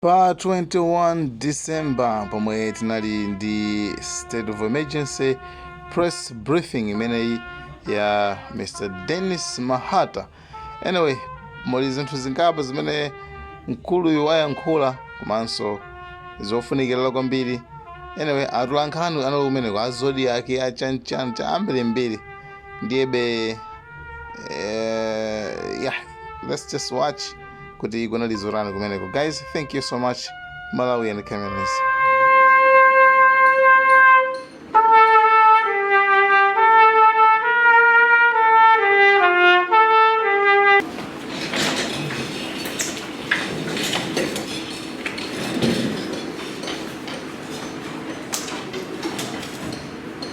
Pa 21 December pomwe tinali ndi state of emergency press briefing imeneyi ya Mr. Dennis Mahata. Anyway, muli zinthu zingapo zimene mkuluyu wayankhula komanso zofunikira kwambiri. Anyway, atolankhani anali kumeneko, a Zodiak, a chanchancha ambirimbiri. Ndiyebe yeah, let's just watch kuti kunali zotani kumeneko. Guys, thank you so much, Malawian Cameras.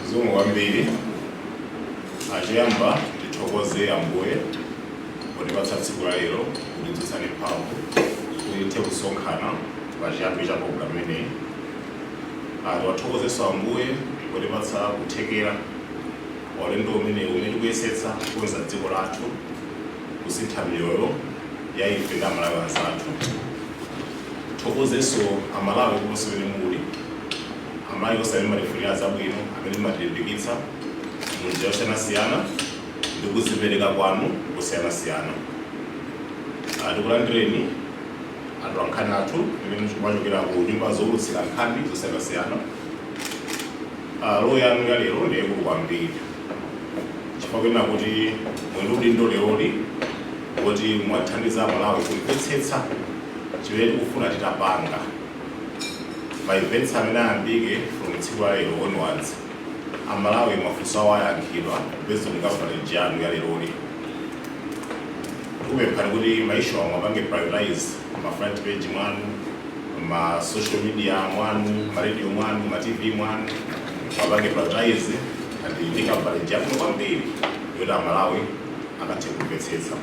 Zikomo kwambiri. Choyamba tithokoze Ambuye potipatsa tsiku la lero, kutidzutsa ndi mphamvu kuti tithe kusonkhana pa chiyambi cha program imeneyi. Tiwathokozenso Ambuye potipatsa kuthekera pa ulendo umenewu umene tikuyesetsa kukonza dziko lathu, kusintha miyoyo ya ife ndi Amalawi anzathu. Tithokozenso Amalawi konse kumene muli, Amalawi onse amene mumatifunira zabwino, amene mumatilimbikitsa munjira yosiyanasiyana ndi kudzipereka kwanu kosiyanasiyana. Tikulandireni atolankhani athu amene mwachokera ku nyumba zowulutsira nkhani zosiyanasiyana. Role yanu ya lero ndi yaikulu kwambiri chifukwa kunena kuti muli ndi udindo leroli woti mwathandiza Amalawi kumvetsetsa chimene tikufuna titapanga. Ma events amene ayambike from tsiku la lero onwards, Amalawi mafunso awo ayankhidwa based on coverage yanu ya leroli. Tikupemphani kuti ma issue awo mwapange prioritize ma front page mwanu, ma social media mwanu, ma radio mwanu, ma TV mwanu, mwapange prioritize and ndi coverage yabwino kwambiri yoti Amalawi akathe kumvetsetsa.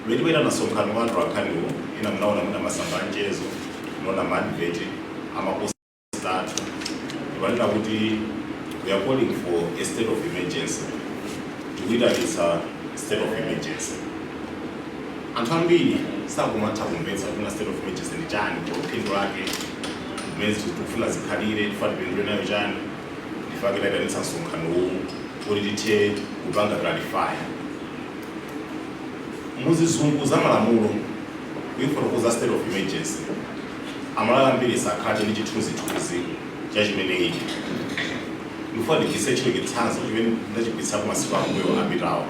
Mmene timaitana msonkhano wa atolankhaniwo, ena munaona mwina masamba a mchezo, munaona ma advert ama poster athu, timanena kuti we are calling for a state of emergency. Tikuitanitsa state of emergency. Anthu ambiri sakumatha kumvetsa kuti state of emergency ndi chani, phindu lake, mmene zinthu tikufuna zikhalire, tifuna tipindule nayo chani. Ndifake taitanitsa msonkhano uwu kuti tithe kupanga clarify. Muzizungu za malamulo, kuifotokoza state of emergency, Amalawi ambiri sakhala ndi chithunzithunzi cha chimene ili. Ndikufuna ndigwiritse ntchito chitsanzo chimene ndachigwiritsako masiku ambuyo apitawo.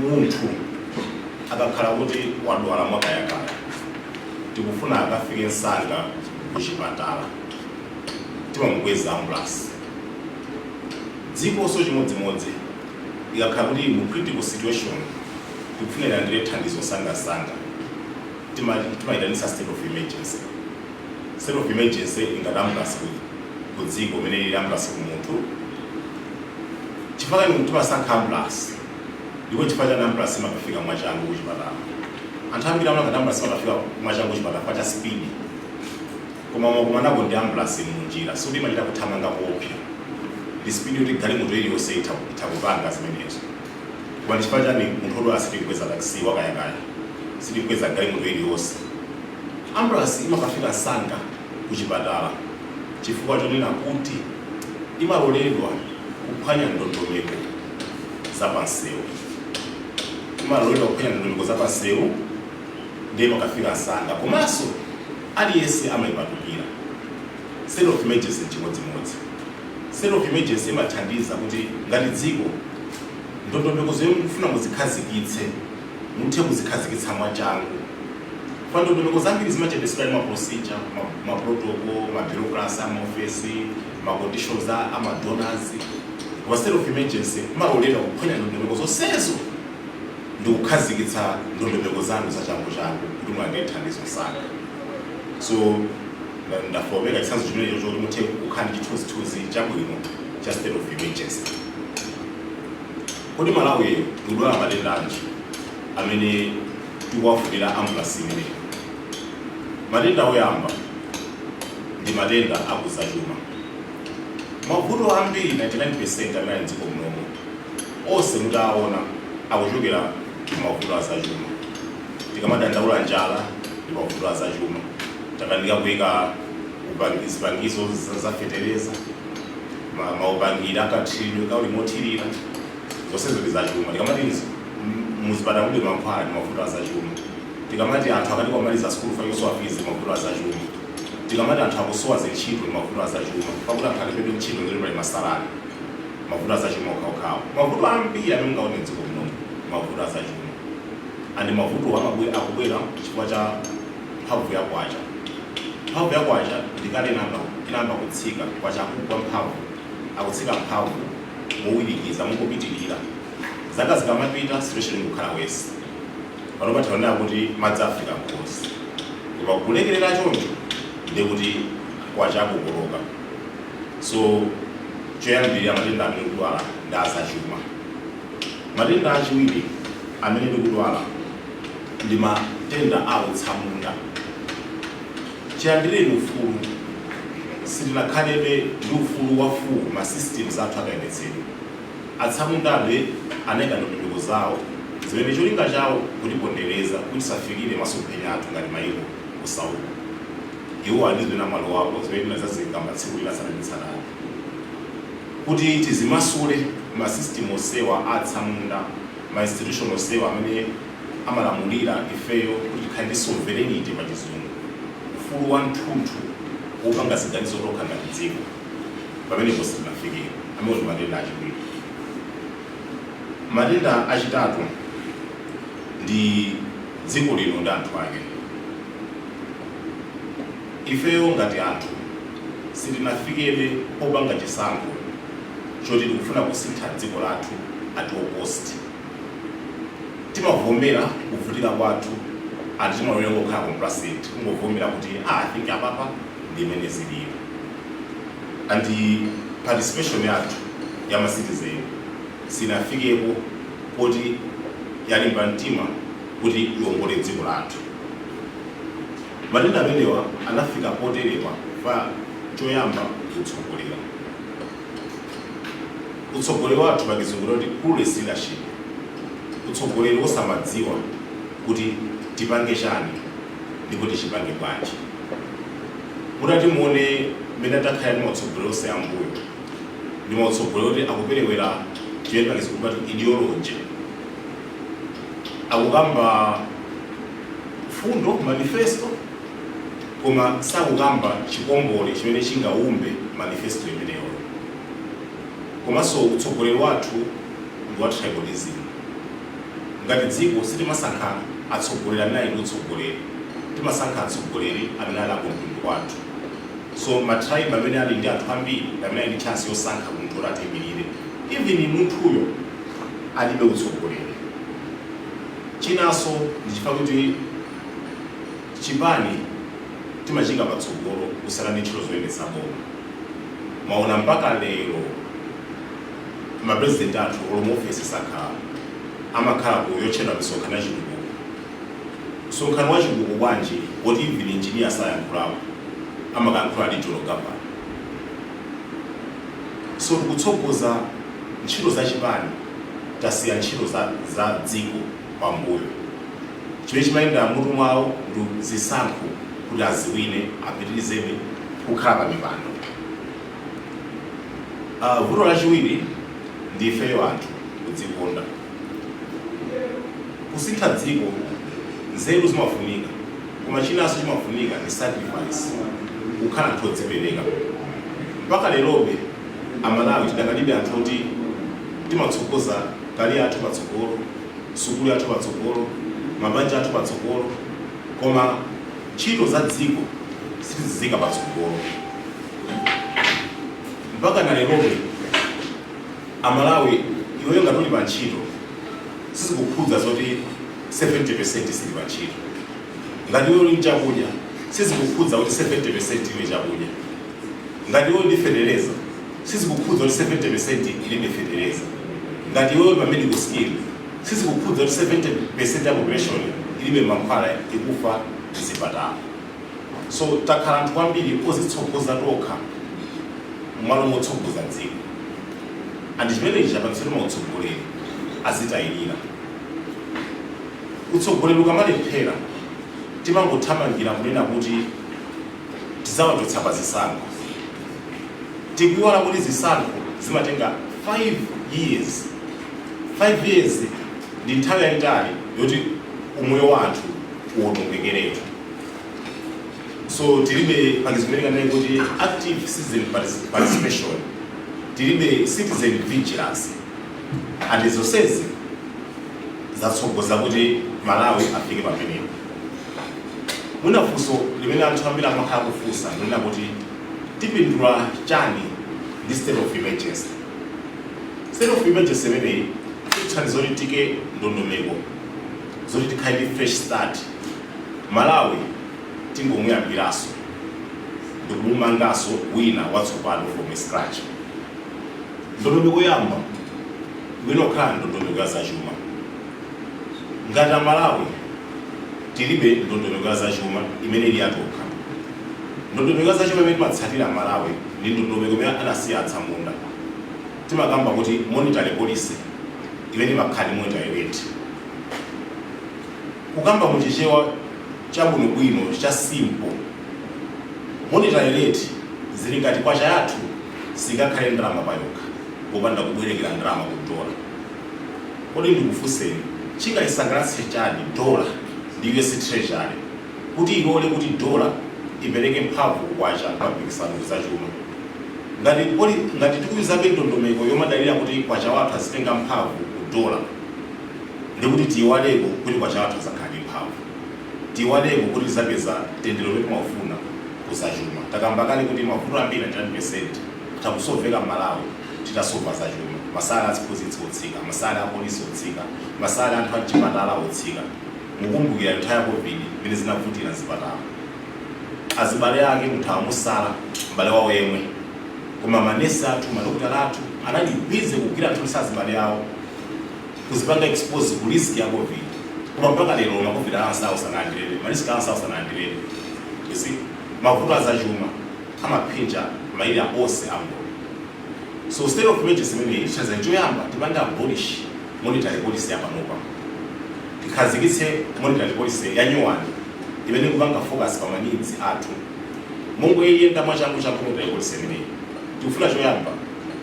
Munthu akakhala kuti wadwala mwakayakaya, tikufuna akafike msanga ku chipatala, timamukweza ambulance. Dzikonso chimodzimodzi, ikakhala kuti mu critical situation tikufuna ilandire thandizo msangamsanga, timayitanitsa state of emergency. State of emergency ingati ambulance ku dziko imene ili ambulance ku munthu. Chifukwa chani timasankha ambulance, ndipo chifukwa chani ambulance imakafika mwachangu kuchipatala? Anthu ambiri amaona ngati ambulance imakafika mwachangu kuchipatala chifukwa cha speed, koma mwakumanako ndi ambulance munjira, sikuti imachita kuthamanga koopsa, ndi speed yoti galimoto iliyonse itha kupanga zimenezo. Koma ndi chifukwa chani munthu wodwala sitikukweza taxi wakayakaya, sitikukweza galimoto iliyonse? Ambulance imakafika msanga kuchipatala chifukwa chonena kuti imaloledwa kuphwanya ndondomeko za pansewu. Imaloledwa kuphwanya ndondomeko za pansewu, ndiye imakafika msanga, komanso aliyense amayipatukira. State of emergency chimodzimodzi. State of emergency imathandiza kuti ngati dziko, ndondomeko zomwe mukufuna muzikhazikitse muthe kuzikhazikitsa mwachangu. Pa ndondomeko zambiri zimachedwesedwa ndi ma procedure, ma protocol, ma bureaucracy, ama office, ma conditions a ama donors. Koma state of emergency imaloledwa kuphwanya ndondomeko zonsezo ndikukhazikitsa ndondomeko zanu za changu changu kuti mulandire thandizo msanga. So ndafuna chitsanzo chimenecho choti muthe kukhala ndi chithunzithunzi chabwino cha state of emergency. Kodi Malawi tikudwala matenda anji amene tikuwafunira ambulance imeneyi? Matenda oyamba ndi matenda akuzachuma. Mavuto ambiri, 99% amene ali mdziko munomo, onse mutaona akuchokera ku mavuto azachuma. Tikamadandaula njala, ndi mavuto azachuma. Takanika kuyika zipangizo za fetereza, maupangiri akathiridwe kauli mothirira, zonsezo ndi zachuma. Tikamati muzipatala mulibe mankhwala, ndi mavuto azachuma. Tikamati anthu akati kwamaliza sukulu fachosowa fees, mavuto azachuma. Tikamati anthu akusowa zintchito, ndi mavuto azachuma, pakuti anthu alipebe ntchito ngati pali ma salary, mavuto azachuma okhaokhawo. Mavuto ambiri amene mungaone mdziko munomu, mavuto azachuma. And mavuto akubwera chifukwa cha mphamvu ya kwacha. Mphamvu ya kwacha ndikale inamba kutsika. Kwacha akugwa mphamvu, akutsika mphamvu mowirikiza, mukupitirira. Zaka zikamapita, situation ikukhala worse. Pano pathaonera kuti madzi afika nkhosi, koma kulekerera choncho ndikuti kwacha akukoloka. So choyambirira, matenda amene kudwala ndi azachuma. Matenda achiwiri amene ndikudwala ndi matenda a utsamunda. Chiyambireni ufulu, sitinakhalebe ndi ufulu wa full ma systems athu akayendetsedwe. Atsamundabe anayika ndondomeko zawo zimene cholinga chawo kutipondereza kuti tisafikire masomphenya athu ngati mayiko osauka. Iwo ali zimene amalowapo, zimene tinazazikamba tsiku lina tsatanetsatane, kuti tizimasule ma system osewa atsamunda, ma institution osewa amene amalamulira ifeyo, kuti tikhale ndi sovereignty pa Chizungu, ufulu wa mthunthu wopanga ziganizo tokha ngati dziko. Pamenepo sitinafikire. Amene ndi matenda achiwiri. Matenda achitatu ndi dziko lino ndi anthu ake. Ifeyo ngati anthu sitinafikebe popanga chisankho choti tikufuna kusintha dziko lathu at all cost. Timavomera kuvutika kwathu and timalolera kukhala complacent, kungovomera kuti, "Ah, I think apapa ndi imene zilili." And participation yathu ya ma citizen sinafikepo poti yalimba mtima kuti iwongole dziko lathu. Matenda amenewa anafika poterewa pa choyamba kutsogolera, utsogoleri wathu, pachizungu kuti clueless leadership, utsogoleri wosamadziwa kuti tipange chani ndipo tichipange bwanji. Mutati muone mmene takhala ndi mautsogoleri onse ambuyo, ndi mautsogoleri oti akuperewera chimene pachizungu kuti ideology. Akukamba fundo, manifesto, koma sakukamba chikombole chimene chingaumbe manifesto imeneyo. Komanso utsogoleri wathu ndi wa tribalism. Ngati dziko sitimasankha atsogoleri amene ali ndi utsogoleri, timasankha atsogoleri amene ali akumtundu kwathu. So ma tribe amene ali ndi anthu ambiri ndi amene ali ndi chance yosankha munthu oti atiyimirire, even munthuyo alibe utsogoleri. Chinanso ndi chifukwa kuti chipani timachika patsogolo kusiyana ndi ntchito zoyendetsa boma. Maona mpaka lero mapurezidenti athu olo ofesi sakhala, amakhala ku yotchedwa misonkhano ya chitukuko. Msonkhano wa chitukuko bwanji woti even engineer sayankhulapo, amakayankhula regional governor? So tikutsogoza ntchito za chipani, tasiya ntchito za dziko pambuyo. Chimene chimayenda mutu mwawo ndi zisankho, kuti aziwine, apitirizebe kukhala pa mipando. Vuto lachiwiri ndi ifeyo anthu kudzikonda. Kusintha dziko, nzeru zimafunika, koma chinanso chimafunika ndi sacrifice, kukhala anthu odzipereka. Mpaka lerobe Amalawi tidakalibe anthu oti timatsogoza career athu patsogolo, sukulu yathu patsogolo, mabanja athu patsogolo, koma ntchito za dziko sitizizika patsogolo. Mpaka na lerobe Amalawi, iweyo ngati uli pa ntchito, sizikukhudza zoti 70% sili pa ntchito. Ngati iwe uli mchakudya, sizikukhudza kuti 70% ilibe chakudya. Ngati iwe ndi fetereza, sizikukhudza kuti 70% ilibe fetereza. Ngati iwe pa medical scheme, sizikukhudza kuti 70% ya population ilibe mankhwala, ikufa mzipatala. So takhala anthu ambiri ozitsogoza tokha m'malo motsogoza dziko, and chimenechi chapangitsa kuti mautsogoleri azitayirira. Utsogoleri ukamalephera, timangothamangira kunena kuti tizawachotsa pa zisankho. Tikuiwala kuti zisankho zimatenga 5 years. 5 years ndi nthawi yayitali yoti umoyo wa anthu uwonongekeretu. So tilibe pachizungu kanene kuti active citizen participation, tilibe citizen vigilance, and zonsezi zatsogoza kuti Malawi afike pamenepo. Mwina funso limene anthu ambiri amakhala kufunsa ndinena kuti tipindula chani ndi state of emergency? State of emergency imeneyi ithandiza kuti tike ndondomeko zoti tikhale ndi fresh start. Malawi tingomuyambiranso ndikumumanganso wina watsopano from scratch. Ndondomeko yamba imene okhala ndondomeko ya zachuma. Ngati Amalawi tilibe ndondomeko ya zachuma imene ili yatokha. Ndondomeko ya zachuma imene timatsatira Malawi ndi ndondomeko imene anasiya atsamunda. Timakamba kuti monetary policy imene imakhala ndi monetary rate. Kukamba muchichewa chabwinobwino, cha simple, monetary rate zili ngati kwacha yathu singakhale ndalama payokha popanda kubwerekera ndalama ku dola. Kodi ndikufunseni, chingayisangalatse chani dola ndi US Treasury kuti ilole kuti dola ipereke mphamvu kukwacha pa mpikisano zachuma, ngati tikuyuzabe ndondomeko yomadalira kuti kwacha wathu azitenga mphamvu ku dola? Ndikuti tiyiwaleko kuti kwacha wathu azakhala ndi mphamvu, tiyiwaleko kuti tizapeza tendero lomwe timafuna kuzachuma. Takamba kale kuti mavuto ambiri, 99%, takusoveka m'Malawi titasova zachuma. Ma salary aziphunzitsi otsika, ma salary apolisi otsika, ma salary anthu amchipatala otsika. Mukumbukira nthawi ya COVID imene zinavutira mzipatala, azibale ake munthu amusala m'bale wawo yemwe, koma manesi athu, madokotala athu anali busy kugwira ntchito sa azibale awo, kuzipanga expose ku risk ya COVID, koma mpaka lero ma COVID allowance awo sanalandirebe, ma risk allowance awo sanalandirebe. You see, mavuto azachuma amaphinja maila onse angolo. So state of emergency imeneyi tithandiza choyamba tipange abolish monetary policy yapanopa, tikhazikitse monetary policy ya new one imene ikupanga focus pa ma needs athu. Mungoyenda mwachangu changu, monetary policy imeneyi tikufuna choyamba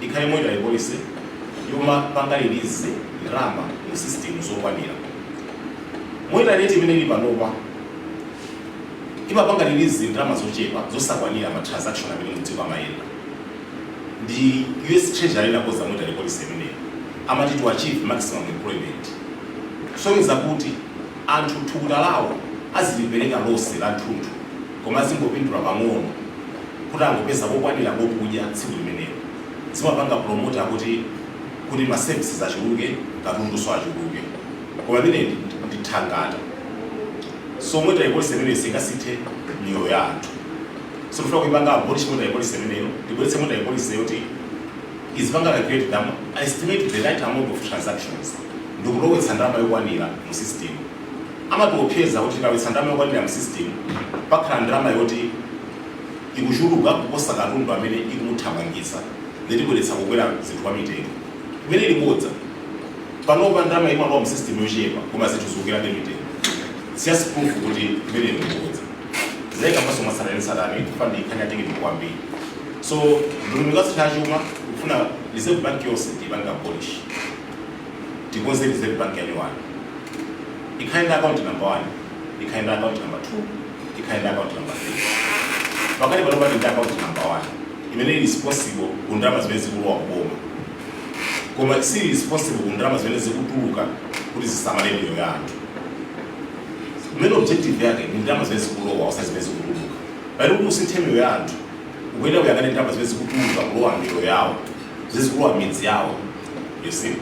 ikhale monetary policy yomapanga release ndalama mu system zokwanira. Monetary rate imene ili panopa imapanga release ndalama zochepa zosakwanira ma transaction amene mudziko amayenda. Ndi US Treasury inakonza monetary policy imeneyi, amati to achieve maximum employment, kusonyeza kuti anthu thukuta lawo azilipereka lonse la thunthu, koma azingopindula pang'ono kuti angopeza kokwanira kokudya tsiku limenelo. Zimapanga promote kuti ma services achuluke, katundunso achuluke, koma imene ndi thangata. So monetary policy imeneyi singasinthe miyoyo ya anthu. So tifuna kuipanga abolish monetary policy imeneyo, tibweretse monetary policy yoti izipanga calculate them, estimate the right amount of transactions ndikulowetsa ndalama yokwanira mu system. Amatiopseza kuti tikawetsa ndalama yokwanira mu system, pakhala ndalama yoti ikuchuluka kuposa katundu amene ikumuthamangitsa, nditibweretsa kukwera zinthu kwa mitengo, imene ili bodza. Panopa ndalama imalowa mu system yochepa, koma zinthu zikukwerabe mitengo. It's just proof kuti imene ili bodza. Zayikamaso mwatsatanetsatane kufa ndi nkhani ya technical kwambiri. So ndondomeko ya chuma, kufuna Reserve Bank yonse tipange abolish, tikonze Reserve Bank ya new one, ikhale ndi account number 1, ikhale ndi account number 2, ikhale ndi account number 3. Pakati panopa ndi account number 1 imene ili responsible ku ndalama zimene zikulowa kuboma, koma sili responsible ku ndalama zimene zikutuluka kuti zisamale miyoyo ya anthu. Imene objective yake ndi ndalama zimene zikulowa, osati zimene zikutuluka. Pali kuti usinthe miyoyo ya anthu, ukuyenera kuyang'ana ndalama zimene zikutuluka kulowa miyoyo yawo, zimene zikulowa midzi yawo, you see.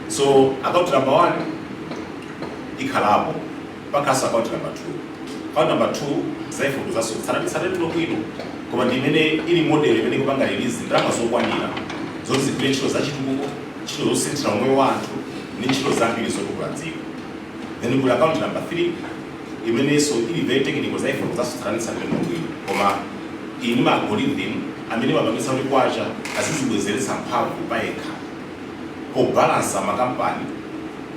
So account number 1 ikhalapo, pakhalanso account number 2. Account number 2 zaifotozaso tsatanetsatane bwino, koma ndi imene ili model imene ikupanga release ndalama zokwanira zoti zigwire ntchito zachitukuko, ntchito zosinthira umoyo wa anthu ndi ntchito zambiri zotukula dziko. Then kuli account number 3 imenenso ili very technical, zaifotozaso tsatanetsatane bwino, koma ili ndi ma algorithm amene mapangitsa kuti kwacha azizibwezeretsa mphamvu payekha pobalansa makampani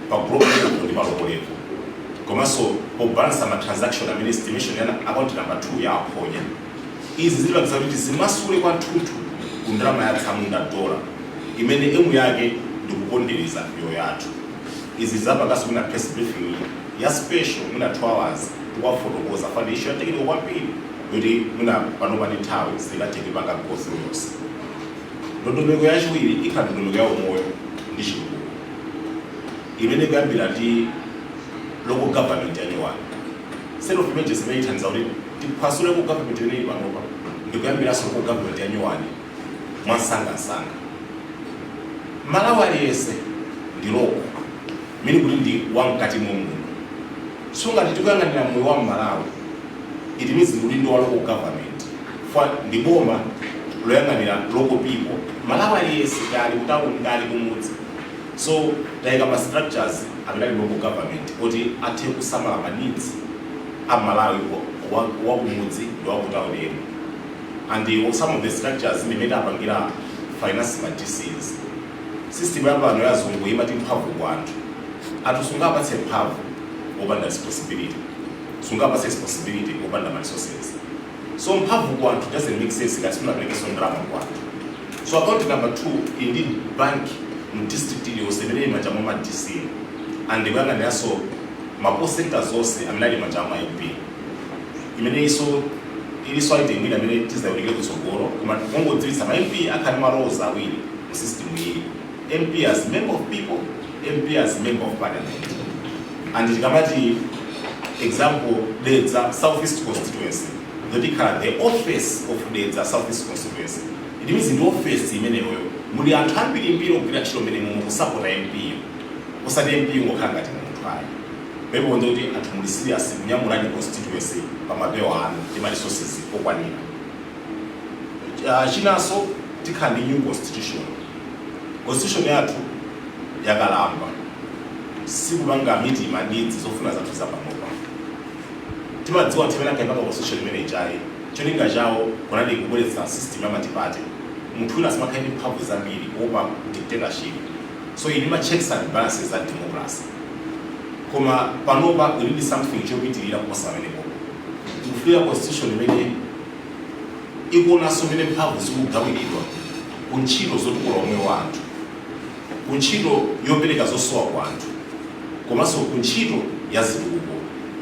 pa global level ndi pa local level. Komanso pobalansa ma transaction amene estimation ya account number 2 yaphonya. Izi zilipangisa kuti zimasule kwathunthu ku ndalama ya tsamunda, dola, imene aim yake ndikupondereza miyoyo yathu. Izi zapanganso mwina press briefing ya special, mwina 2 hours, tikuwafotokoza fani issue ya technical kwambiri kuti mwina panopa ndi nthawi sitingathe panga go through yonse. Ndondomeko yachiwiri ikhala ndondomeko ya umoyo ndi chitukuko, imene kuyambira ndi local government yanyuwani. State of emergency imene ithandiza kuti tiphwasule local government imene ili panopa ndikuyambiranso local government yanyuwani mwansangasanga. Malawi aliyense ndi local, mene kuti ndi wamkati momwe. So ngati tikuyang'anira moyo wa Mmalawi, it means kuti ndi wa local government, fa ndi boma loyang'anira local people, Malawi aliyense, kali kutawuni kali kumudzi. So tayika ma structures amene ali local government kuti athe kusamala ma needs a Malawi wa kumudzi ndi wa kutawuni eno. And some of the structures imene apangira finance ma DCs. System yapano yazungu imati mphamvu kwa anthu. Anthu sungapatse mphamvu wopanda responsibility, sungapatse responsibility wopanda ma resources. So mphamvu kwa anthu doesn't make sense ngati simunaperekenso ndalama kwa anthu. So account number 2 ili ndi bank mu district iliyonse imene ili manja mwa ma DC, and kuyang'aniranso ma post centers onse amene ali manja mwa MP, imeneyinso ilinso item ina imene tizayunikire kutsogolo. Koma mongodziwitsa, ma MP akhali ma roles awiri mu system iyi: MP as member of people, MP as member of parliament. And tikamati, example, Dedza Southeast constituency, zotikhala the office of Dedza Southeast constituency, it means ndi office imeneyoyo muli anthu ambirimbiri ogwira ntchito mmene momwe kusapota MP yo, osati MP ngokhala ngati munthu ayi. Pepo kuti anthu muli serious kunyamulani constituency pa mapewa anu ndi ma resources okwanira. Chinanso, tikhala ndi new constitution. Constitution yathu yakalamba, sikupanga meet ma needs, zofuna zathu zapanopa. Timadziwa anthu amene ankaipanga constitution imene ijayi, cholinga chawo kunali kubweretsa system ya multiparty, munthu wina asimakhale ndi mphamvu zambiri kuopa dictatorship. So ili ma checks and balances za democracy. Koma panopa we need something chopitirira kuposa pamenepo. Tikufunika constitution imene ikuonanso mmene mphamvu zikugawiridwa ku ntchito zotukula umoyo wa anthu, ku ntchito yopereka zosowa kwa anthu, komanso ku ntchito ya zitukuko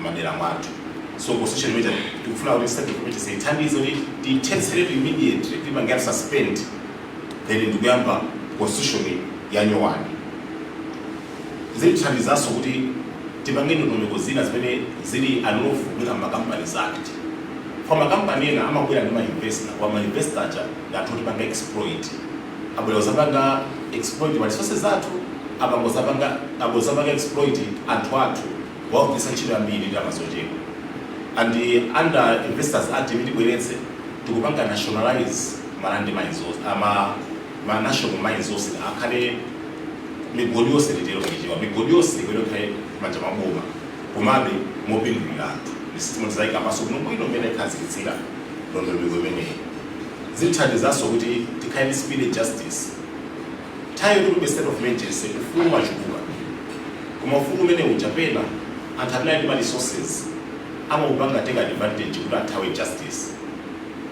m'madera mwathu. So constitution imene tikufuna kuti state of emergency ithandize kuti tiyithetseretu immediately, tipange suspend, then ndikuyamba constitution ya nyowani. Zitithandizanso kuti tipange ndondomeko zina zimene zili unlawful kuika ma Companies Act. For makampani ena amabwera ndi ma investor, kwa ma investor aja ndi anthu otipanga exploit. Abwera kuzapanga exploit ma resources athu, abangozapanga exploit anthu athu, wagwiritsa ntchito yambiri ndi amazochepa. And under Investors Act imene tibweretse, tikupanga nationalize ma land mines onse, ama ma national mines onse, akhale migodi yonse, titero pachichewa, migodi yonse imene ikhale manja maboma, komabe mopindulira anthu. Ndi system tizayika maso bwinobwino imene ikhazikitsira ndondomeko imeneyi. Zitithandizanso kuti tikhale ndi speedy justice. Nthawi yoti state of emergency, ufulu wachuluka, koma ufulu umene uja pena anthu amene ali ndi ma resources amaupanga take advantage kuti athawe justice.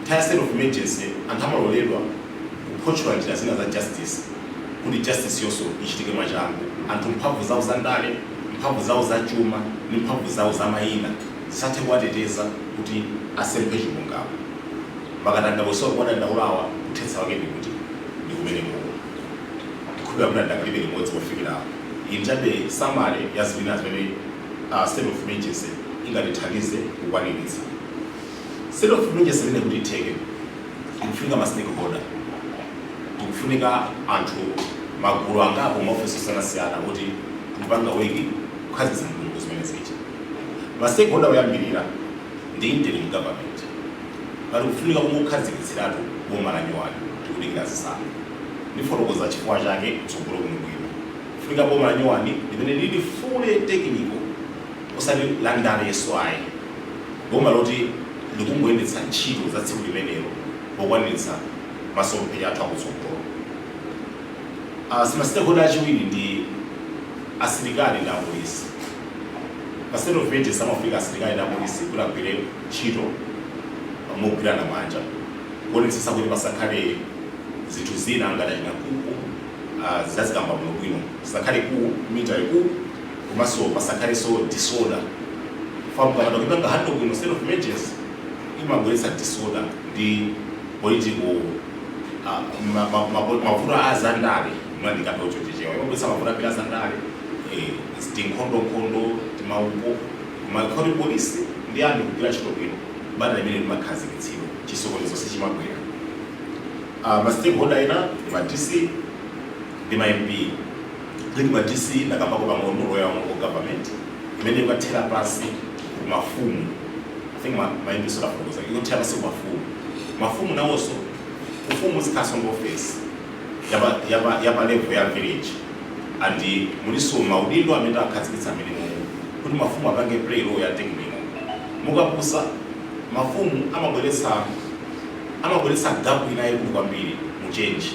Nthawi ya state of emergency anthu amaloledwa kuphotchola njira zina za justice kuti justice yonso ichitike mwachangu. Anthu mphamvu zawo za ndale, mphamvu zawo za chuma ndi mphamvu zawo za mayina zisathe kuwateteza kuti asemphe chilungamo. Makatangale kuwadandaulawa, kuthetsa wake ndikuti ndi kumeneko. Ndikhulupirira kuti andakalibe limodzi pofikira iyi chabe summary ya zina zimene state of emergency ingatithandize kukwaniritsa. State of emergency imene kuti itheke, ikufunika ma stakeholder, tikufunika anthu, magulu angapo, maofisi osiyanasiyana kuti tikupanga work kukhazikitsa ndondomeko zimene zicha. Ma stakeholder oyambirira ndi interim government. Pali kufunika kungokhazikitsiratu boma la nyuwani, tikudikira zisankho. Ndifotokoza chifukwa chake kutsogolo kuno bwino. Kufunika boma la nyuwani limene lili fully technical, osati la ndaleso ayi, boma loti likungoyendetsa ntchito za tsiku limenelo pokwaniritsa masomphenya athu akutsogolo. Ma stakeholder achiwiri ndi asilikali ndi apolisi. Pa state of emergency amafika asilikali ndi apolisi kuti agwire ntchito mogwirana manja, kuonetsetsa kuti pasakhale zinthu zina ngati achina coup. Zazikamba bwinobwino, pasakhale coup, military coup, komanso pasakhalenso disorder. Famukapanda kuipanga handle bwino state of emergency, imabweretsa disorder ndi political mavuto azandale. Mwandikapeo chochechewa, imabweretsa mavuto ambiri azandale, tinkhondonkhondo, timaupo. Koma polisi ndi anthu kugwira ntchito bwino, bata limene limakhazikitsidwa, chisokonezo sichimabwera. Ma stakeholder ena ndi ma DC ndi ma MP. Ndi ma DC ndakambako pang'ono, role ya local government imene ikathera pansi kumafumu. I think ma MP sodafotokoza, ikuthera pansi kumafumu. Mafumu nawonso, ufumu zikhaso ndi office yapa level ya village, and muliso maudindo amene akhazikitsa amene momwe kuti mafumu apange play role ya technical. Mukapusa, mafumu amabweretsa gap ina yaikulu kwambiri mu change,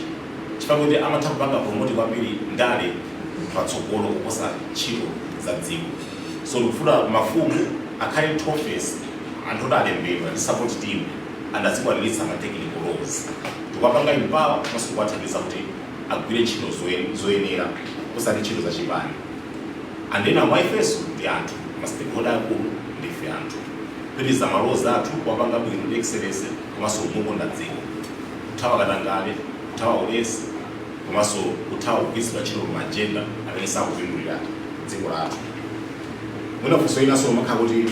chifukwa kuti amatha kupanga promote kwambiri ndale patsogolo kuposa ntchito za dziko. So tikufuna mafumu akhale ndi office, anthu oti alembedwa ndi support team and azikwaniritsa ma technical roles. Tikupanga empower komanso kuwathandiza kuti agwire ntchito zoyenera, osati ntchito zachipani. And then amwaifenso ndi anthu, ma stakeholder akulu ndife anthu, kupitiriza ma roles athu, kuwapanga bwino ndi excellence, komanso kumukonda dziko, kuthawa katangale, kuthawa ulesi, komanso kuthawa kugwiritsidwa ntchito ma agenda amene sakupindulira dziko lathu. Mwina funso inanso umakhala kuti,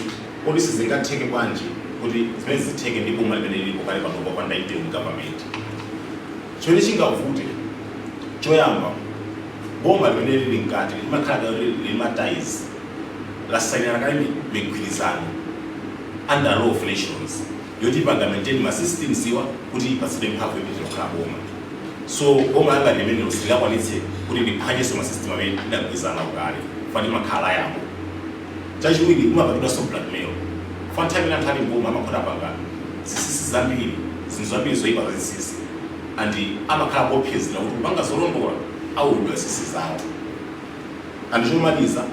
kodi sizingatheke bwanji kuti zimene zitheke ndi boma limene lilipo kale pano popanda interim government? Chimene chingavute, choyamba, boma limene lili mkati limakhala kale lili ma ties, lasayinira kale migwirizano under law of nations yoti ipanga maintain ma systems iwa kuti ipatsidwe mphamvu yopitira kukhala boma. So boma langa limenelo silingakwanitse kuti liphwanyenso ma system amene lidagwirizana nawo kale, fani makhala yabo. Chachiwiri, kumapangidwanso blackmail. Fa nthawi imene anthu ali mboma amakhoda apanga zinsinsi zambiri, zinthu zambiri zoyipa za zinsinsi, and amakhala kuopsezera kuti kupanga zolondola awulula zinsinsi zawo. And chomaliza,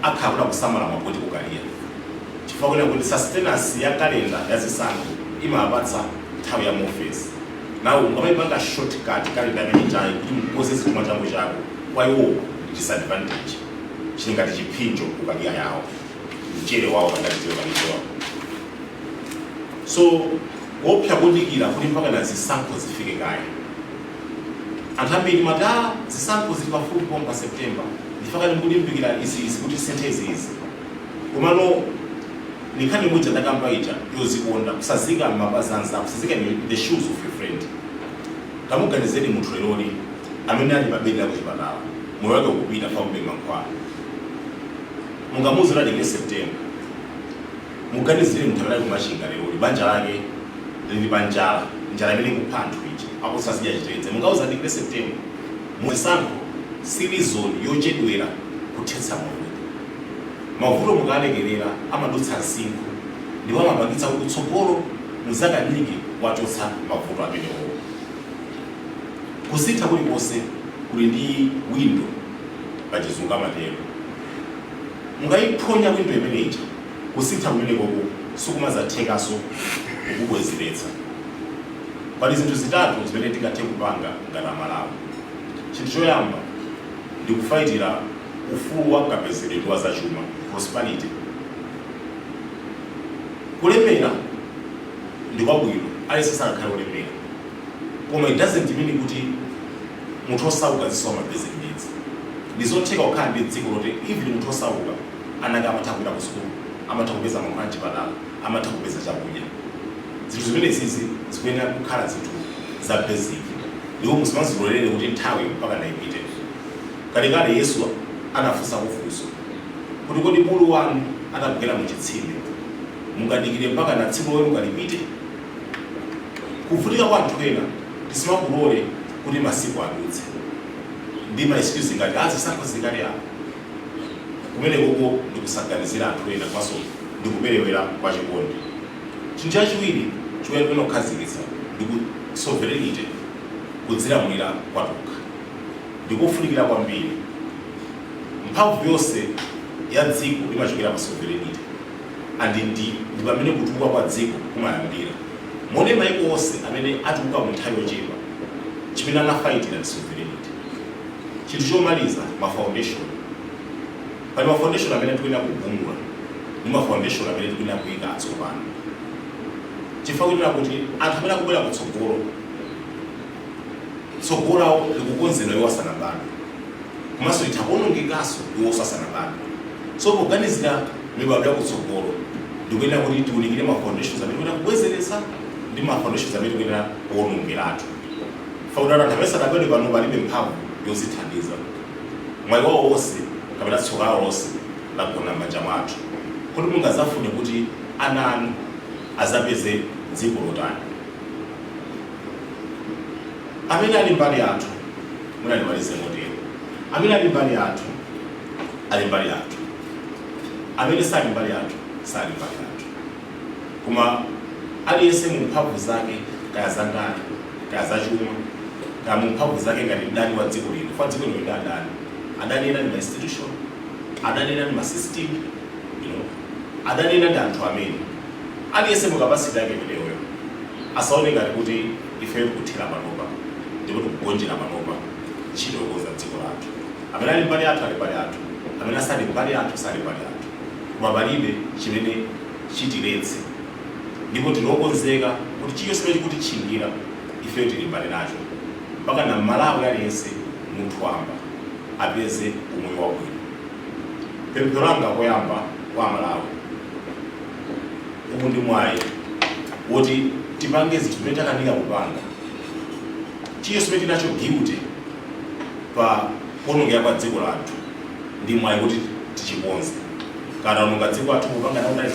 akhala kuti akusamala ma political career, chifukwa kunena kuti sustenance ya kalenda ya zisankho imapatsa nthawi ya muofesi. Nawo ungamayipanga shortcut kalenda imene chayi kuti mukoze zinthu mwachangu chako, kwa iwo ndi disadvantage, chili ngati chiphinjo ku career yawo, mchere wawo pangatitero palichewa. So kuopsa kudikira kuti mpaka na zisankho zifike kaya. Anthu ambiri mati, "Ah, zisankho zili pafupi pompa September, ndifakani mukulimbikira izi izi kuti sinthe izi izi." Komano nkhani imodzi ndakamba ija yozikonda, kusazika m'mapazi anzako, kusazika in the shoes of your friend. Tamuganizeni munthu leroli amene ali pa bedi la kuchipatala, moyo wake ukupita, fakube mankhwala, mungamuuze adikire September? Muganizire munthu amene ali kumachinga leroli, banja lake lili pa njala, njala imene ikupha anthu ija, akusazidya chitedze, mungauza adikire September? Zisankho si reason yochedwera kuthetsa mavuto. Mavuto mukalekerera amadutsa msinkhu ndipo amapangitsa kuti kutsogolo muzakanike kuwachotsa mavuto amenewo. Kusintha kulikonse kuli ndi window, pachizungu amatero. Mukayiphonya window imeneyi, kusintha kumenekoko sikumazathekanso kukubwezeretsa. Pali zinthu zitatu zimene tingathe kupanga ngati Amalawi. Chinthu choyamba ndi kufayitira ufulu wa kapezedwe wa zachuma, prosperity. Kulemera ndi kwabwino, aliyense sangakhale olemera, koma it doesn't mean kuti munthu osauka zisowa ma basic needs. Ndi zotheka kukhala ndi dziko loti even munthu osauka anake amatha kupita ku sukulu, amatha kupeza mankhwala mchipatala, amatha kupeza chakudya. Zinthu zimene zizi zikuyenera kukhala zinthu za basic, ndipo musamazilolere kuti nthawi mpaka naipite. Kalekale Yesu anafunsa kufunso kuti, "Kodi bulu wanu atagwera mu chitsime, mungadikire mpaka na tsiku loweruka lipite?" Kuvutika kwa anthu ena tisimakulole kuti masiku adutse ndi ma excuse ngati azisankho zikali apo. Kumene koko ndikusaganizira anthu ena komanso ndikuperewera kwa chikondi. Chinthu chachiwiri chimene tikuyenera kukhazikitsa ndi ku sovereignty, kudzilamulira kwatokha, ndikofunikira kwambiri. Mphamvu yonse ya ya dziko imachokera pa sovereignty, and ndi pamene kutukuka kwa dziko kumayambira. Mone maiko onse amene atukuka mu nthawi yochepa, chimene anafightira ndi sovereignty. Chinthu chomaliza, ma foundation. Pali ma foundation amene tikuyenera kugumula ndi ma foundation amene tikuyenera kuyika atsopano, chifukwa kunena kuti anthu amene akubwera kutsogolo, tsogolo lawo likukonzedwa iwo asanabadwe, komanso litha kuwonongekanso iwo asanabadwe. So poganizira mibadwo yakutsogolo, ndikuyenera kuti tiunikire ma foundations amene tikuyenera kubwezeretsa ndi ma foundations amene tikuyenera kuwonongeratu, fakuti anthu amene sanabadwe pano palibe mphamvu yozithandiza. Mwayi wawo wonse kapena tsoka lawo lonse lagona m'manja mwathu. Kuti mungazafune kuti ana anu azapeze dziko lotani? Amene ali mbali yathu, munandimalize motero, amene ali mbali yathu ali mbali yathu, amene sali mbali yathu sali mbali yathu. Koma aliyense mu mphamvu zake, kaya zandale, kaya zachuma, kaya mu mphamvu zake ngati mdani wa dziko lino, fa dziko lino ndi adani. Adani ena ndi ma institution, adani ena ndi ma system, adani ena ndi anthu amene aliyense mu capacity yake imeneyoyo asaone ngati kuti ifeyo tikuthera panopa ndipo tikugonjera panopa ntchito yokonza dziko lathu. Amene ali mbali yathu ali mbali yathu, amene asali mbali yathu sali mbali yathu. Koma palibe chimene chitiletse, ndipo tinokonzeka kuti chilichonse chimene chikutitchingira ifeyo tilimbane nacho mpaka na Malawi aliyense, munthu wamba, apeze umoyo wabwino. Pemphero langa koyamba kwa Malawi, uku ndi mwayi woti tipange zinthu zimene takanika kupanga. Chilichonse chimene tinacho guilty pa kuwonongeka kwa dziko lathu, ndi mwayi kuti tichikonze. Kana ononga dziko lathu kupanga nawo ndali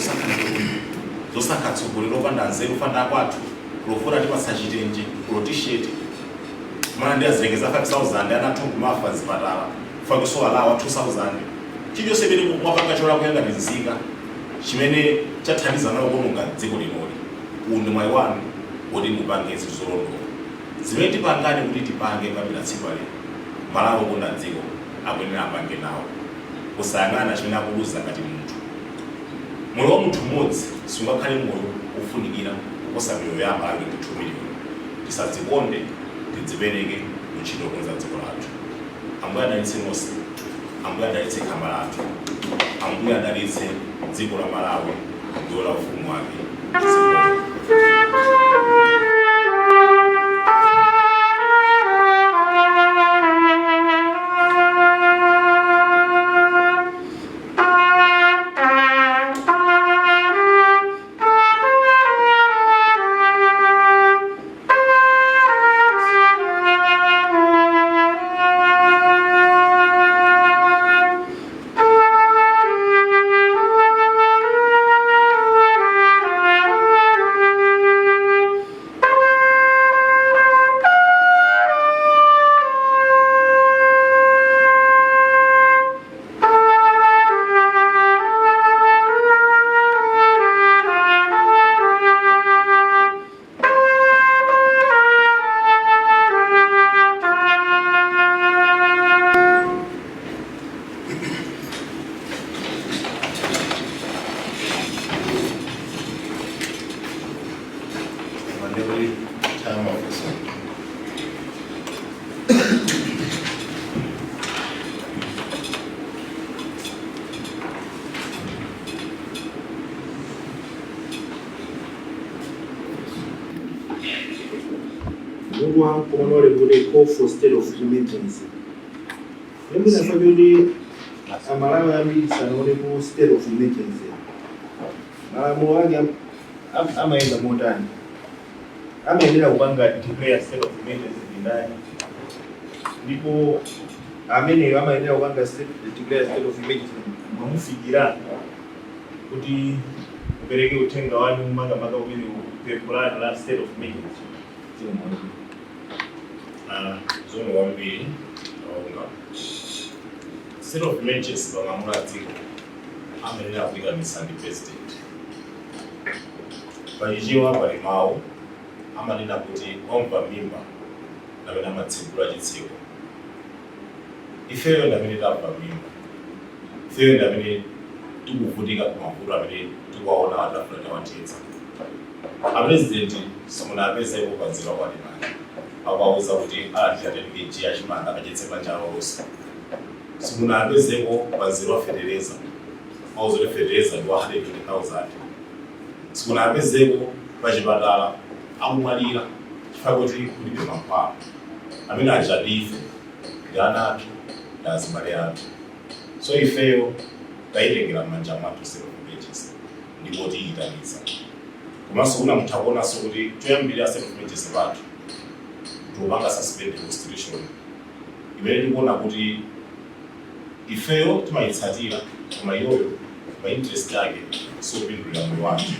zosankha tsogoleri opanda nzeru, fanda kwathu kulofuna tipatsa chitenje kulo t-shirt, mana ndi azilengeza 5000, ana athu kumafa zipatala fakiso alawa 2000. Chilichonse chimene mwapanga cholakwika ngati nzika, chimene chathandiza nawo kuwononga dziko linoli, uwu ndi mwayi wanu woti mupange zinthu zolondola. Zimene tipangane kuti tipange kuyambira tsiku la lero, Malawi okonda dziko akuyenera apange nawo, kusayang'ana chimene akuluza ngati munthu. Moyo wa munthu mmodzi sungakhale moyo wofunikira kuposa miyoyo ya Amalawi 22 miliyoni. Tisadzikonde, tidzipereke mu ntchito yokonza dziko lathu. Ambuye adalitse nonse, Ambuye adalitse khama lathu, Ambuye adalitse dziko la Malawi ndiwo la ufumu wake. Zikomo. Mandebuli time officer. Mungu wangu kuti call for state of emergency. Mwina kuti Amalawi ambiri sanaonepo state of emergency. Malamulo ake amayenda motani? Amayenera kupanga declare state of emergency ndi ndani? Ndipo ameneyo amayenera kupanga declare state of emergency mwamufikira kuti mupereke uthenga wanu, makamaka umene pempho lanu la state of emergency? Zikomo kwambiri. Aonga state of emergency pamalamulo a dziko amayenera kuyitanitsa ndi president. Pachichewa pali mawu amanena kuti wamva mimba ndamene amatsegula chitseko. Ifeyo ndamene tamva mimba, ifeyo ndamene Tikuvutika ku mavuto amene tikuwaona, atafuna tawathetsa. Apresident simunapezeko panzira kwalimani akuwauza kuti alandira 10 kg yachimanga akadyetse banja lonse. Simunapezeko panzira wa fetereza, auza kuti fetereza ndi wa 120,000. Simunapezeko pachipatala akumwalira chifukwa kuti kulibe mankhwala. Amene aja ndife, ndi ana athu, ndi azibale athu. So ifeyo tayitengera m'manja mwathu state of emergency ndipo tiyitanitsa. Komanso kuna mutha kuonanso kuti choyambirira, state of emergency pathu tikupanga suspend constitution imene tikuona kuti ifeyo timayitsatira, koma iyoyo ma interest ake sopindulira moyo wathu.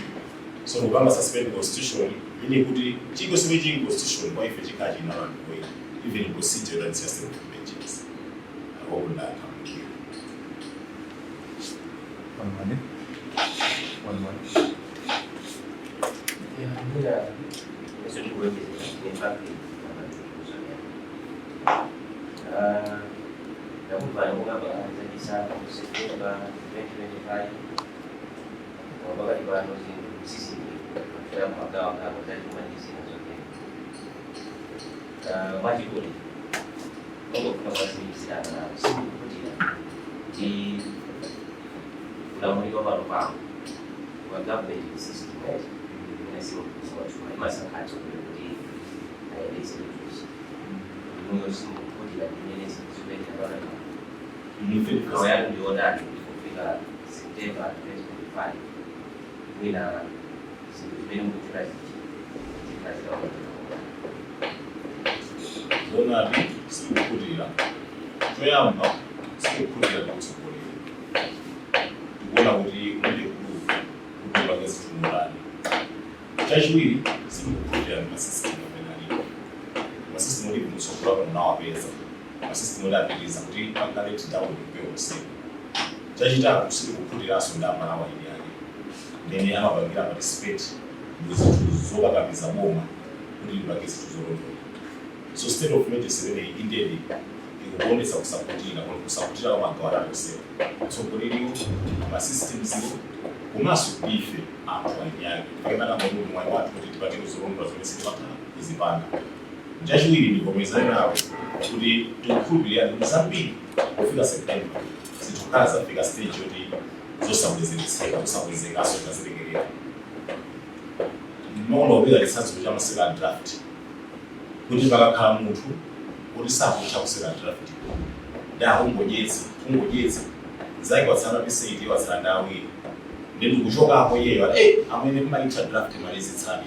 So tikupanga suspend constitution, meaning kuti chilichonse chili constitution kwa ife chikhala china landiwera, even procedure yotanitsa state of emergency. I hope ndayankha. One minute. One minute. Yeah, mina esondikuwengezera, in fact ndakumva kukamba zachisankho September 2025, koma pakati pano zinthu sizili kufika magawo ngapo zachuma ndi zina zotero. Mwachidule, ongofuna kwatsimikizirana nawo, sindikukhutira ndi ulamuliro pano pano wa government system, right? Imene simukudziwa imasankha atsogoleri kuti ayendetse zinthuzi. Inuyo simukukhutira ndi imene zinthu zikuyendera pakati pano? Ife Gawo yanu ndi yotani kuti kufika September 2025 mwina zinthu zimene mukutchula ziji zikhala zikaonekera? Zonadi, sikukhutira. Choyamba, sikukhutira ndi utsogoleri. Tikuona kuti ulibe kulu kuti upange zinthu motani. Chachiwiri, sikukhutira ndi masystem amene alipo, masystem oti mutsogola pano nawapeza, masystem oti apitiriza kuti panga let down kupewa usiku. Chachitatu, sitikukhutiranso ndi Amalawi eni ake, mmene amapangira participate mu zinthu zokakamiza boma kuti lipange zinthu zolondola. So state of emergency imeneyi indedi ikukuonetsa kusakhutira, koma kusakhutira kwa magawo atatu onsewa: mtsogoleriwo, ma systems iwo, komanso ife anthu eni ake. Tikenaka kuti mwayi wathu kuti tipange zolondola zimene sitimakhala kuzipanga. Chachiwiri, ndivomerezane nawe kuti tikukhulupirira kuti zambiri kufika September zinthu khala zafika stage yoti zosabwezeretseka, zosabwezekanso, tikazilekerera. Maona kupita chitsanzo cha maseka draft, kuti pakakhala munthu kuti sakutha kuseka draft, ndi akungodyetsa, kungodyetsa zake, watsala piseti, watsala ndi awiri, ndi ndikuchokapo iyeyo, amene mmaitha draft, malizitsani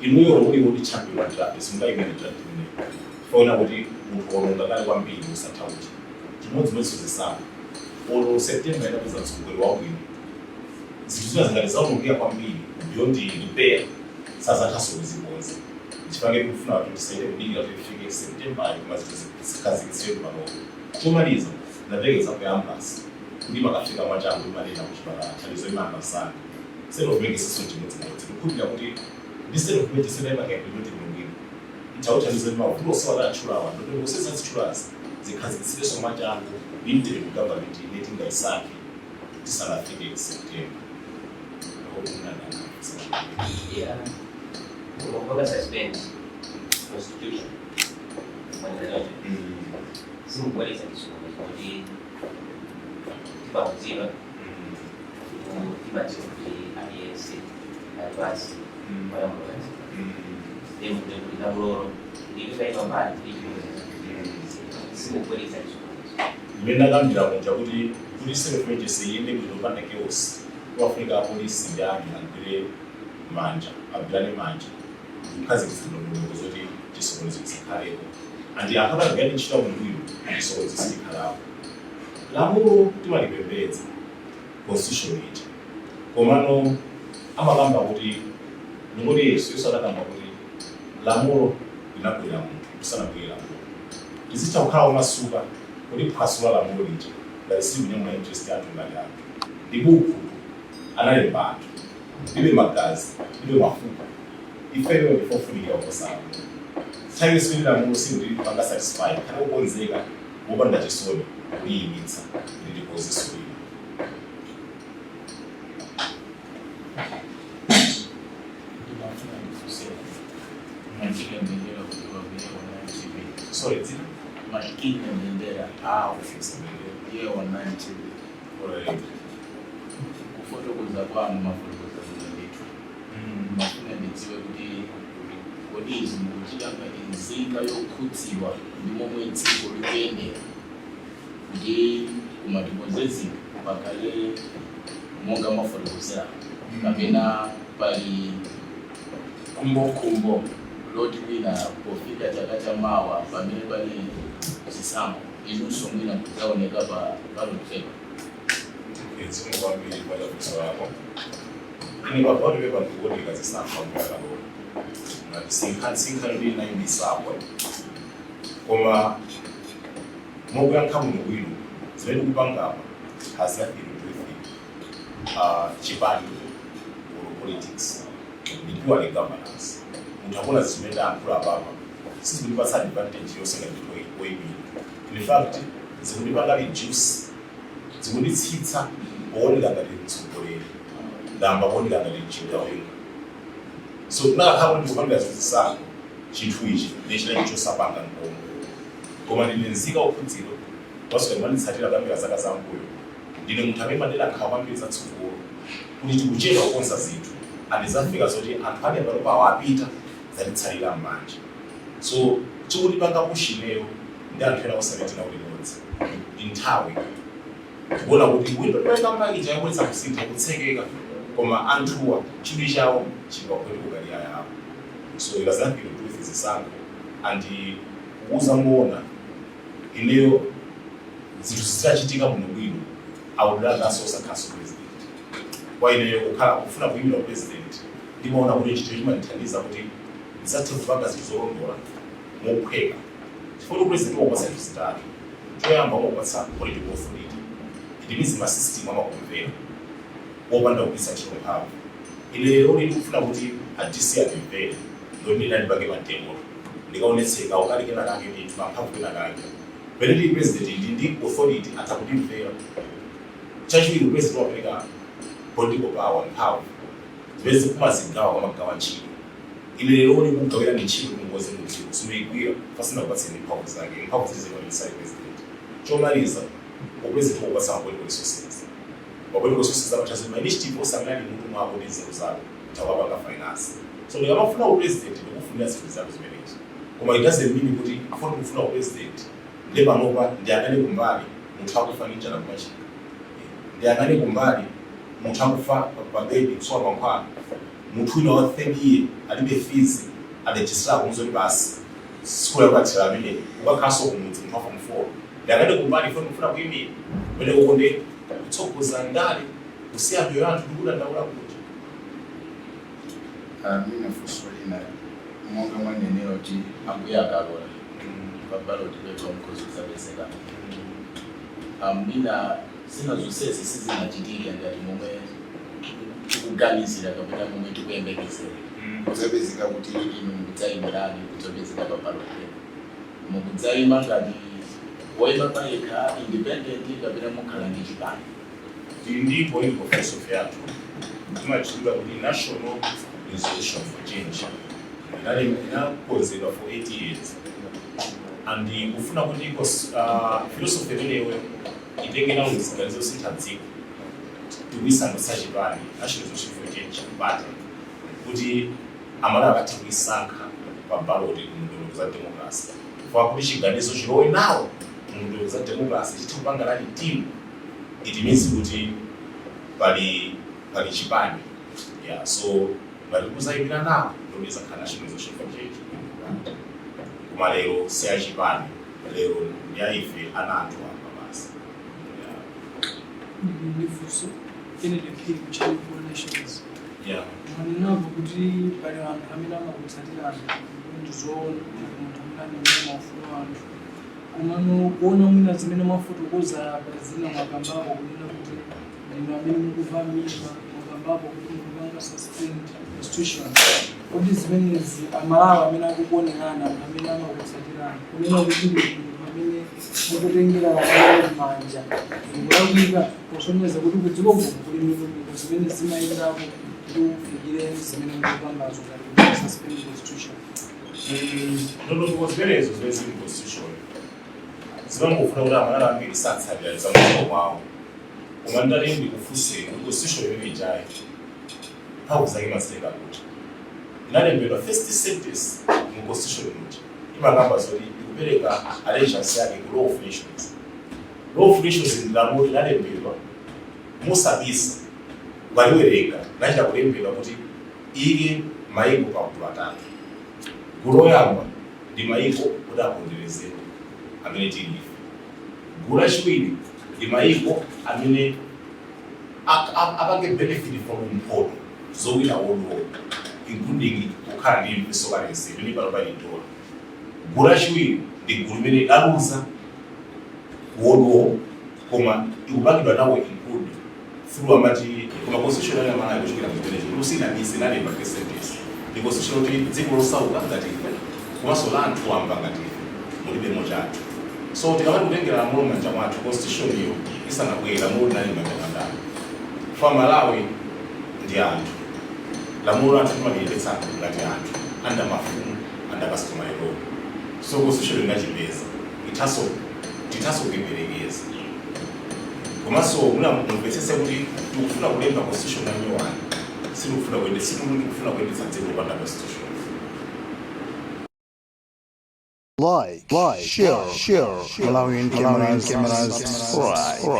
inuyo. Muli kuti champion wa draft, simungayimene draft imeneyo faona kuti munthu wolonga kale kwambiri usatha kuti. Chimodzimodzi zisankho, olo September inapeza mtsogoleri wabwino, zinthu zina zingati zaonongeka kwambiri beyond repair, sazathanso kuzikonza. Chifukwa tikufuna kuti tisaite kudikira kuti tifike September, koma zinthu zikhazikitsidwe panopo. Chomaliza, ndapereka example ya ambulance, kuti makafika mwachangu imanena kuchipatala, thandizo imayamba msanga. State of emergency chimodzimodzi, tikukhulupirira kuti ndi state of emergency nayo ipanga implement bwinobwino, itawuthandiza ndi mavuto osewa tatchulawa, ndondomeko zazitchulazi zikhazikitsidwenso mwachangu ndi interim government imene tingayisankhe tisanafike September. Yeah. Kupanga suspend constitution mwanjira yonse simukubweretsa chisokonezo kuti timakudziwa, timadziwa kuti aliyense ali pansi malamulo a dziko, ndiye kuti lamulolo ndilikaima mbali ndi chisokonezo, simukubweretsa chisokonezo? Imene ndakambira kunja kuti state of emergency iyende bwino opanda chaos, kumafunika apolisi ndi army agwire manja, agwirane manja kukhazikitsa ndondomeko zoti chisokonezo chisakhalepo. Andi anthu akagwirane ntchito bwinobwino, chisokonezo sichikhalapo. Lamulo timalipembedza, constitution ija, komano amakamba kuti ndingoti Yesu adakamba kuti lamulo linabwera munthu kusanabwere lamulo. Tizitha kukhala omasuka kuti phwasula lamulo lija ngati silikunyamula interest yathu ngati anthu. Ndi buku analemba anthu, libe magazi, libe mafupa. Ifeyo ndifofunikira kuposa lamulo. Nthawi yonse lamulo silikuti satisfy, khale kukonzeka mopanda chisoni kuliyimitsa kuti tikonzenso lina. Ndimafuna ndifunse Makina Mbendera kutoka kwenye Online TV. Sorry, dzina? Makina Mbendera. Ah, office Mbendera. Ye Online TV. Alright. Kufotokoza kwanu mafotokoza bwino ndithu. Ndimafuna ndidziwe kuti kodi izi mukuchita ngati nzika yokhudzidwa ndi momwe dziko likuyendera, kuti kumatikonze zinthu pakhale monga mafotokozera, kapena pali khumbokhumbo loti mwina pofika chaka chamawa pamene pali zisankho inunso mwina kudzaoneka pa ballot paper? Zikomo kwambiri kwa funso lako. Ine pa ballot paper ndikuoneka zisankho amuyakalola. Sinkhani kuti inayimisako. Koma mokuyankha muno bwino, zimene tikupanga apa has nothing to do with chipani or politics. Ndi purely governance. Munthu akuona zimene ndayankhula apapa sizikundipatsa advantage yonse ngati ndithu oyimira. In fact, zikundipanga reduce, zikunditsitsa pooneka ngati mtsogoleri, ndamba kuoneka ngati mchigawenga. So tinakakhala kuti ndikupangira zisankho, chinthu ichi ndechinachi chosapanga nkomwe. Koma ndine nzika okhudzidwa wasuka, ndimanditsatira kuyambira zaka zambuyo. Ndine munthu amene madera nkhawa kwambiri zatsogolo, kuti tikuchedwa kukonza zinthu and zafika zoti anthu ali pano pawo apita, zatitsalira m'manja. So chikutipanga push ineyo ndi anthu ena osametina kuti limodzi ndi nthawi, tikuona kuti window timayika ija yobweretsa kusintha kutsekeka, koma anthuwa chidwi chawo chili pa political career yawo. So it has nothing to do with zisankho. And kuuza muona, ineyo zinthu zitachitika muno bwino, I would rather osakhalanso president. Kwa ineyo, kukhala kufuna kuyimira president, ndimaona kuti chinthu chimandithandiza kuti ndisathe kupanga zinthu zolondola mophweka, chifukwa president wakupatsa zinthu zitatu. Choyamba, wakupatsa political authority. It means ma system amakumvera wopanda kugwiritsa ntchito mphamvu. Ine lero ndikufuna kuti a DC andimvere, ndoti ndinandipange ma demo, ndikaonetseka ukali kena kake ndithu mamphamvu kena kake. Pene ndili president, ndi authority, atha kundimvera. Chachiwiri, president wapereka political power, mphamvu zimene zikumazigawa kwamagawa ntchito. Ine lero ndikugawira ndi ntchito kungozi mudziko simuigwira pasina kupatseni mphamvu zake, mphamvu zizikwanirisali president. Chomaliza, upresident wakupatsa ma political resources. Ma political resources amathazi ma initiative osamene ali mutu mwako ndi nzeru zako tawapanga finance. So ndikamafuna upresident, ndikufunira zinthu zako zimenezo, koma it doesn't mean kuti afuna kufuna upresident ndi panopa ndiyang'ane kumbali munthu akufa ndi njala kumachika, ndiyang'ane kumbali munthu akufa pa bedi kusowa mankhwala, munthu wina wa third year alibe fees, adajisira kumuzoti basi sikulu yakukathira amene ukakhalanso kumudzi, munthu wa form 4, ndiyang'ane kumbali funa kufuna kuyimira kumene koko ndi kutsogoza ndale, kusiya miyoyo anthu ndikudandaula kuti Mina funso lina, monga mwanenera kuti Ambuye akalola pa ballot paper mukhoza kudzapezeka, mina zina zonsezi sizinachitike ngati momwe tikuganizira kapena momwe tikuyembekezera, kudzapezeka kuti inu mukudzayimirani, kudzapezeka pa ballot paper, mukudzayima ngati woyima payekha, independent, kapena mukhala ndi chipani? Tili ndi political philosophy yathu, timachitidwa kuti National Resolution for Change. Inakonzedwa for 8 years and kufuna kuti philosophy imeneyo itenge nawo ziganizo zosintha dziko, tikuyisandutsa chipani, National Resolution for Change Party, kuti Amalawi akathe kuisankha pa ballot mu za democracy, kwa kuti chiganizo chilowe nawo mu za democracy, chithe kupanga rally team. It means kuti pali chipani, yeah. So ngati kuzayimira nawo, ndoneza khala National Resolution for Change. Koma lero si achipani, lero ndi aife ana anthu apa basi, yeah. Ndili ndi funso, Kennedy Phiri ku Channel for Nations. Mwanenapo kuti pali anthu amene amakutsatirani, ndipo ndizoona kuti munthu amene amene maufulu anthu, komano kuona mwina zimene mwafotokoza apa, zina mwakambapo kunena kuti ndinu amene mukuva mimba, mwakambapo kuti mukupanga suspend constitution. Kodi zimenezi Amalawi amene akukuonerani, anthu amene amakutsatirani, kunena kuti ndinu munthu amene mukutengera lamulo m'manja, zikulakwika, posonyeza kuti kudziko kuno kuli ndondomeko zimene zimayendako? Kuti ufikire zimene mukupangazo ngati kuti suspend constitution. Ndondomeko zimenezo zimene zili mu constitution zimangofuna kuti Amalawi ambiri satsatira za mdziko mwawo. Koma ndati ndikufunseni kuti constitution imene ijayi mphamvu zake imazitenga kuti? Inalembedwa first sentence mu constitution muja imakamba zoti ikupereka allegiance yake ku law of nations. Law of nations ndi lamulo linalembedwa mosabisa. Ukaliwerenga linachita kulembedwa kuti iyike maiko pagulu atatu. Gulu loyamba ndi maiko oti aponderezedwe amene tili ife. Gulu lachiwiri ndi maiko amene apange benefit from mphoto zowina World War, including kukhala ndi universal currency imene panopa ili dollar. Gulu lachiwiri ndi gulu limene laluza World War koma ikupangidwa nawo include through amati. Koma constitution ya Malawi kuchokera kuzimenezo kuti usinabise inalemba first sentence ndi constitution kuti dziko losauka ngati ife komanso la anthu wamba ngati ife mulibemo chathu. So tikamati kutengera lamulo m'manja mwathu, constitution iyo isanabwere, lamulo linali m'manja mwa ndani? Fa Malawi ndi anthu, lamulo lathu timaliyendetsa ngati anthu under mafumu, under customary law. So constitution inachipeza ithaso tithaso kuiperekeza. Komanso muna mumvetsetse kuti tikufuna kulemba constitution ya new one, sitikufuna kuyendetsa, sitikufuna kuyendetsa dziko lopanda constitution. Like, share, Malawian cameras, subscribe.